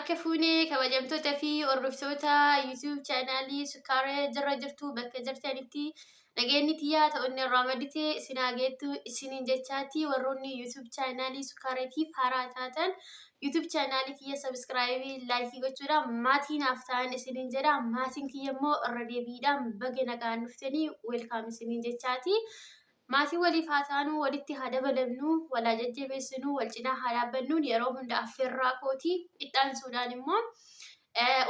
Harka fuunee kabajamtoota fi hordoftoota YouTube chaanaalii Sukkaaree jirra jirtu bakka jirtanitti nageenyi tiyyaa ta'uun irraa maddite isin haa geettu isiniin jechaati. Warroonni YouTube chaanaalii Sukkaareetiif haaraa taatan YouTube chaanaalii kiyya sabiskiraayibii laayikii gochuudhaan maatii naaf ta'an isiniin jedha. Maatiin kiyya immoo irra deebiidhaan baga nagaan dhuftanii weelkaam isiniin jechaati. Maatii waliif haa taanu, walitti haa dabalamnu, wal haa jajjabeessinu, wal cinaa haa dhaabbannuun yeroo hunda affeerraa kooti. Itti aansuudhaan immoo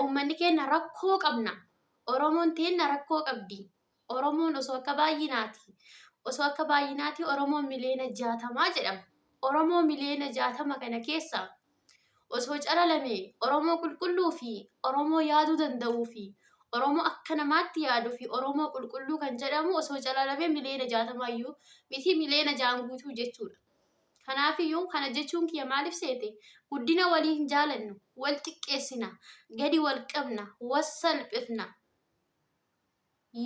uummanni keenya rakkoo qabna. Oromoon teenna rakkoo qabdi. Oromoon osoo akka baay'inaati. Osoo akka baay'inaati Oromoon miliyoona 60 jedhama. Oromoo miliyoona 60 kana keessa osoo calalame Oromoo qulqulluu fi Oromoo yaaduu danda'uu fi Oromoo akka namaatti yaaduu fi Oromoo qulqulluu kan jedhamu osoo calalame miliyoona 60 iyyuu miti, miliyoona 6 guutuu jechuudha. Kanaafiyyuu kana jechuun kiyya maaliif seete? Guddina walii hin jaalannu, wal xiqqeessina, gadi wal qabna, wal salphifna.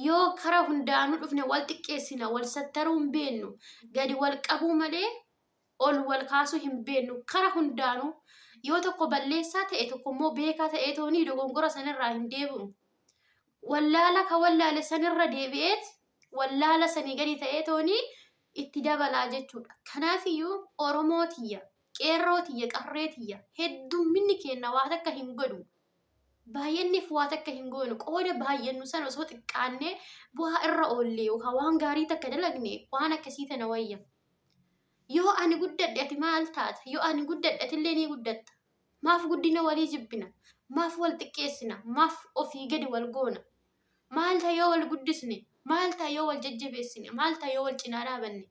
Yoo kara hundaanuu dhufne wal xiqqeessina, wal sattaruu hin beennu, gadi wal qabuu malee ol wal kaasuu hin beennu. Kara hundaanuu yoo tokko balleessaa ta'e tokko immoo beekaa ta'ee toonii dogongora sanirraa hin deebi'u. Wallaala ka wallaale sanirra deebi'eet wallaala sanii gadi ta'ee toonii itti dabalaa jechuudha. Kanaafiyyuu Oromoo tiyya, qeerroo tiyya, qarree tiyya, heddumminni keenna waa takka hin godhu. Baay'anneef waa takka hin goonu. Qooda baay'annu sana osoo xiqqaannee bu'aa irra oolle yookaan waan gaarii takka dalagne waan akkasii tana wayya. Yoo ani guddadhe ati maal taata? Yoo ani guddadhe atillee ni guddatta. Maaf guddina walii jibbina? Maaf wal xiqqeessina? Maaf ofii gadi wal goona? Maal ta'a yoo wal guddisne? Maal ta'a yoo wal jajjabeessine? Maal ta'a yoo wal cinaa dhaabanne?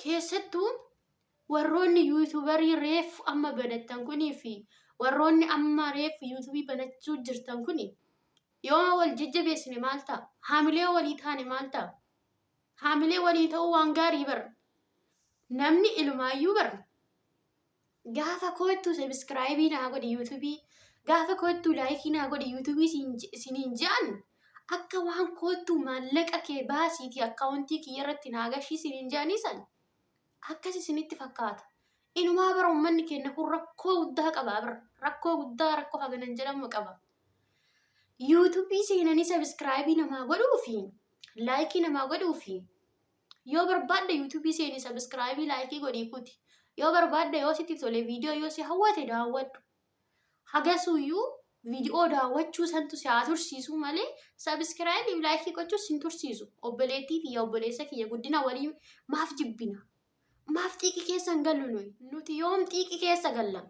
Keessattuu warroonni yuutuubarii reefu amma banattan kunii fi warroonni amma reefu yuutuubii banachuu jirtan kuni yoo wal jajjabeessine maal ta'a? Haamilee walii taane maal ta'a? Haamilee walii ta'uu waan gaarii bar. Namni ilmaayyuu bar. Gaafa koottuu sabiskiraayibii naa godhi yuutuubii, gaafa koottuu laayikii naa godhi yuutuubii isiniin je'an akka waan koottuu maallaqa kee baasiitii akkaawuntii kiyya irratti naa gashii isiniin je'anii san akkas isinitti fakkaata. Inumaa bara uummanni keenya kun rakkoo guddaa qaba bara. Rakkoo guddaa, rakkoo haganan jedhamu qaba. Yuutuubii seenanii sabiskiraayibii namaa godhuu fi laayikii namaa godhuu fi yoo barbaadde yuutuubii seeni sabiskiraayibii laayikii godhii kuti. Yoo barbaadde, yoo sitti tole, viidiyoo yoo si hawwate daawwadhu. Hagasuuyyuu viidiyoo daawwachuu santu si haa tursiisuu malee sabiskiraayibii laayikii gochuus hin tursiisu. Obboleettii tiyya, obboleessa kiyya, guddina walii maaf jibbina? Maaf xiiqii keessa hin gallu nuyi? Nuti yoom xiiqii keessa galla?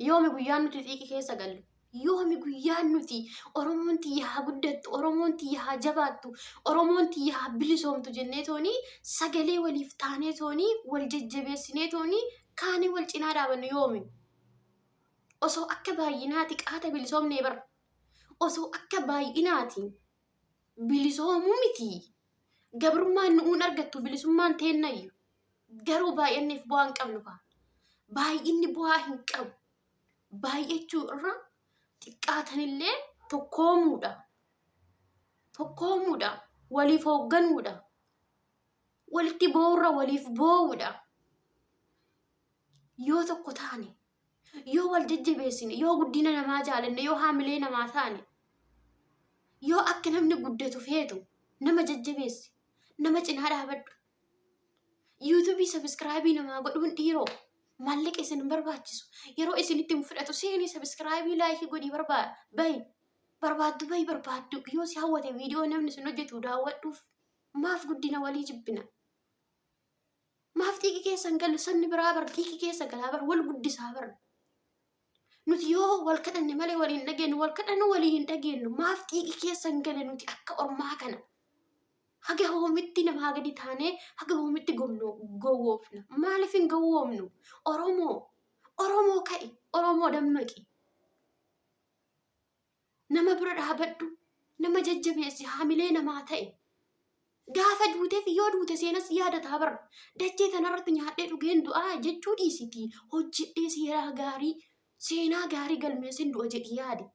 Yoomi guyyaan nuti xiiqii keessa gallu? Yoomi guyyaan nuti Oromoon tiyya haa guddattu, Oromoon tiyya haa jabaattu, Oromoon tiyya haa bilisoomtu jennee toonii sagalee waliif taanee toonii wal jajjabeessinee toonii kaanee wal cinaa dhaabannu yoomi? Osoo akka baay'inaati qaata bilisoomnee bar. Osoo akka baay'inaati bilisoomuu miti. Gabrummaan nu'uun argattu, bilisummaan teennayyu. Garuu baay'anneef bu'aa hin qabnu kaa. Baay'inni bu'aa hin qabu. Baay'achuu irra xiqqaatanillee tokkoomuudha. Tokkoomuudha. Waliif hoogganuudha. Walitti boo'urra waliif boo'uudha. Yoo tokko taane, yoo wal jajjabeessine, yoo guddina namaa jaalanne, yoo haamilee namaa taane, yoo akka namni guddatu feetu nama jajjabeessi, nama cinaa dhaabadhu. Yuutuubii sabiskiraayibii namaa godhuun dhiiroo maallaqa isin hin barbaachisu. Yeroo isinitti hin fudhatu. Seenii sabiskiraayibii laayikii godhii bayi. Barbaaddu bayi, barbaaddu. Yoo si hawwate viidiyoo namni sun hojjetu daawwadhuuf. Maaf guddina walii jibbina? Maaf xiiqii keessa hin gallu? Sabni biraa bar xiiqii keessa galaa bar, wal guddisaa bar. Nuti yoo wal kadhanne malee walii hin dhageenyu, wal kadhannu walii hin dhageenyu. Maaf xiiqii keessa hin galle nuti akka ormaa kana? Haga hoomitti namaa gadi taanee, haga hoomitti gomnu gowwoofna? Maaliif hin gowwoomnu? Oromoo, Oromoo ka'i, Oromoo dammaqi. Nama bira dhaabadhu, nama jajjabeessi, haamilee namaa ta'e. Gaafa duuteef yoo duute seenas yaadataa bara. Dachee tanarratti nyaadhee dhugeen du'aa jechuu dhiisiti. Hojjedhee seenaa gaarii, seenaa gaarii galmeessin du'a jedhi yaadi.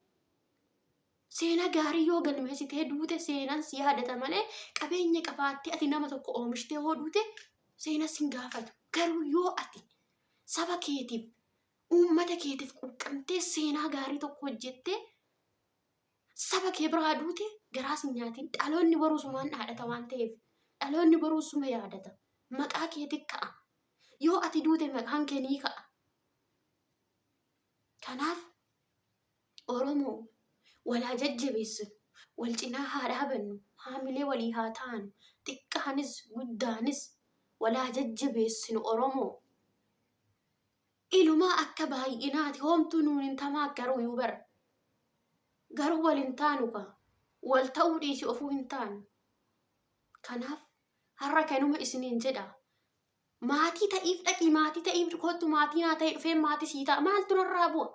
Seenaa gaarii yoo galmeessitee duute seenaan si yaadata malee qabeenya qabaattee ati nama tokko oomishtee yoo duute seenas hin gaafatu. Garuu yoo ati saba keetiif, Uummata keetiif quuqqamtee seenaa gaarii tokko hojjettee saba kee biraa duute garaa sin nyaatiin. Dhaloonni boruu sumaan dhaadhata waan ta'eef dhaloonni boruu suma yaadata. Maqaa keeti ka'a. Yoo ati duute maqaan kee ni ka'a. Kanaaf Oromoo wal haa jajjabeessinu, wal cinaa haa dhaabannu, haamilee walii haa taanu, xiqqaanis guddaanis wal haa jajjabeessinu Oromoo. Ilumaa akka baay'inaati hoomtuu nuun hin tamaa garuu bara. Garuu wal hin taanu kaa. Wal ta'uu dhiisi ofuu hin taanu. Kanaaf har'a kanuma isiniin jedha. Maatii ta'iif dhaqii maatii ta'iif kottu maatii naa ta'e dhufee maatii sii ta'a maaltu narraa bu'a?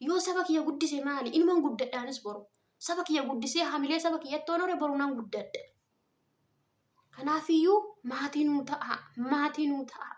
Yoo saba kiyya guddise maali? Inuman guddadhaanis boru. Saba kiyya guddisee hamilee saba kiyyatti honore boru nan guddadha. Kanaafiyyuu maatii nuu ta'a. Maatii nuu ta'a.